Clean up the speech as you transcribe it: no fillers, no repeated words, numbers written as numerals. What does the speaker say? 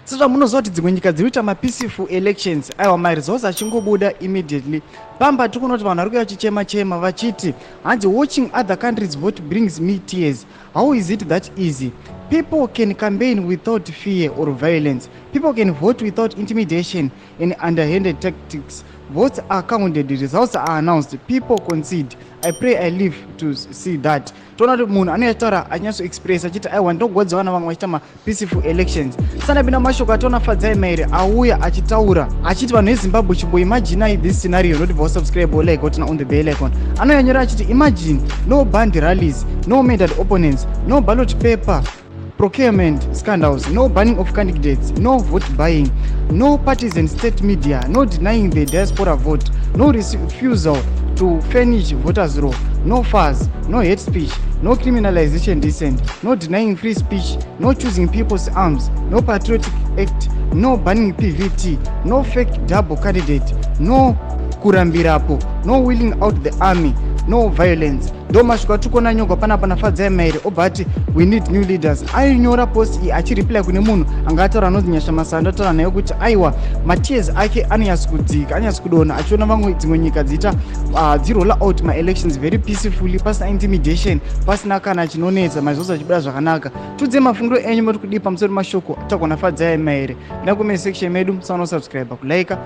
Sezvamunoziva kuti dzimwe nyika dziri kuita mapeaceful elections, aiwa, maresults achingobuda immediately pamba, tiri kuona kuti vanhu vari kuuya vachichema chema vachiti hanzi, "Watching other countries vote brings me tears. How is it that easy? People can campaign without fear or violence. People can vote without intimidation and underhanded tactics. Votes are counted, results are announced, people concede. I pray I live to see that." Toona kuti munhu anoyataura achinyatsoexpress achiti, aiwa, ndogwadza vana vamwe vachiita mapeaceful elections. Sanapinda mashoko ationa Fadzai Maire auya achitaura achiti, vanhu veZimbabwe, chimboimaginai this scenario. Notibva wasubscribe, like, woturn on the bell icon. Anoyanyora achiti, "Imagine no banned rallies, no murdered opponents, no ballot paper procurement scandals, no banning of candidates, no vote buying, no partisan state media, no denying the diaspora vote, no refusal to furnish voters roll, no fars, no hate speech, no criminalization dissent, no denying free speech, no choosing people's arms, no Patriotic Act, no banning PVT, no fake double candidate, no kurambirapo, no wheeling out the army, no violence." Ndo masviko atiri kuona nyogwa panapa naFadzai Maire. Obva ati, "We need new leaders." Ainyora post iyi achireply kune munhu anga ataura anonzi Nyasha Masando, ataura naye kuti aiwa, matears ake anonyatso kudzika, anonyatso kudonha achiona vamwe dzimwe nyika dziita dziroll out maelections very peacefully, pasina intimidation, pasina kana chinonetsa, maresults achibuda zvakanaka. Tudze mafungiro enyu moti kudii pamusoro mashoko ataurwa naFadzai Maire. Ina comment section medu, musaona kusubscribe, kulike.